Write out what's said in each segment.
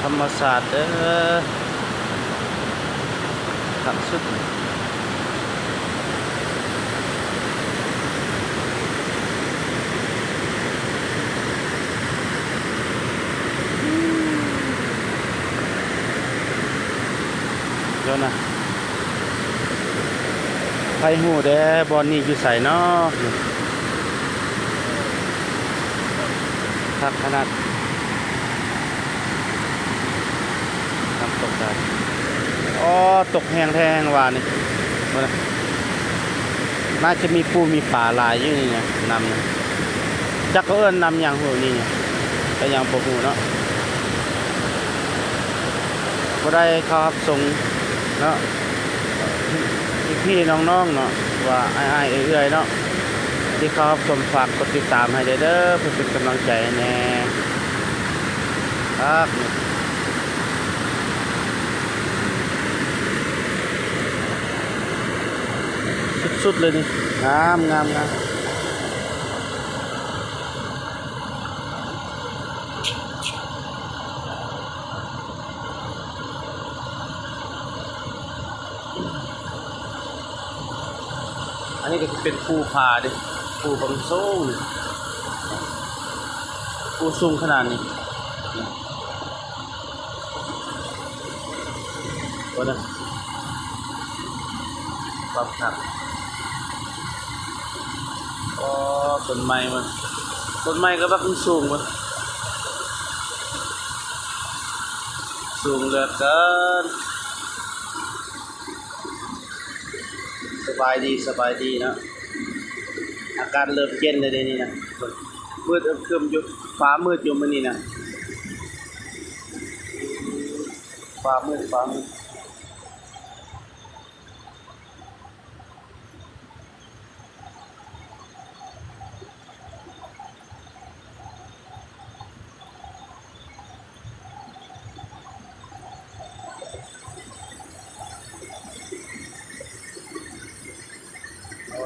ທຳມະຊາດເດີ້ ຄັກສຸດ. ເດີນະ ໃຜຮູ້ແດ່ ບ່ອນນີ້ຢູ່ໃສເນາະ? ຄັກຂະໜາດ ນ້ຳຕົກໄດ້. ອໍ ຕົກແຮງແທ້ແຮງວ່ານີ້ ເບິ່ງນະ ໜ້າຈະມີປູມີປາຫຼາຍຢູ່ນີ້ນະ ນ້ຳນະ ຈັກເຂົາເອີ້ນນ້ຳຫຍັງຫູນີ້ນະ ກະຍັງບໍ່ຮູ້ເນາະ. ບໍ່ໄດ້ເຂົ້າຮັບຊົມເນາະ ພີ່ໆນ້ອງໆເນາະ ວ່າອ້າຍໆເອື້ອຍໆເນາະ ທີ່ເຂົ້າຮັບຊົມ ຝາກກົດຕິດຕາມໃຫ້ແດ່ເດີ້ ເພື່ອເປັນກຳລັງໃຈໃຫ້ແດ່. ຄັກ ສຸດໆເລີຍນີ້ ງາມໆໆ. ອັນນີ້ກະຊິເປັນພູຜາເດ້ ພູບັກສູງນີ້ ພູສູງຂະໜາດນີ້ ໂອ້ນະ ຄວາມຄັກ. ອໍ ຕົ້ນໄມ້ມັນ ຕົ້ນໄມ້ກະບັກສູງເວີ້ຍ ສູງເຫຼືອເກີນ. ສະບາຍດີ ສະບາຍດີເນາະ ອາກາດເລີ່ມເຢັນແລ້ວເດນີ້ນະ ມືດອຶມຄຶມຢູ່ ຟ້າມືດຢູ່ມື້ນີ້ນະ ຟ້າມືດ ຟ້າມືດ. ເອີ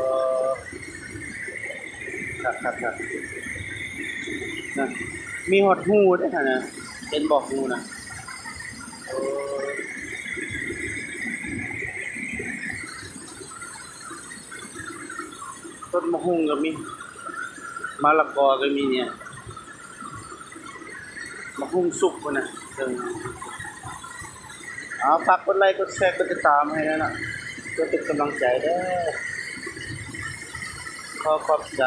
ຄັກໆໆ ນະ ມີຮອດຮູເດ້ຫັ້ນນະ ເຫັນບໍ່ ຮູນະ. ເອີ ຕົ້ນໝາກຫຸ່ງກະມີ ມະລະກອກະມີນີ້ ໝາກຫຸ່ງສຸກພຸ້ນນະ. ເອີ ເອົາ ຝາກກົດໄລ ກົດແຊ ກົດຕິດຕາມໃຫ້ແດ່ເນາະ ເພື່ອເປັນກຳລັງໃຈເດີ້ ຂໍຂອບໃຈ.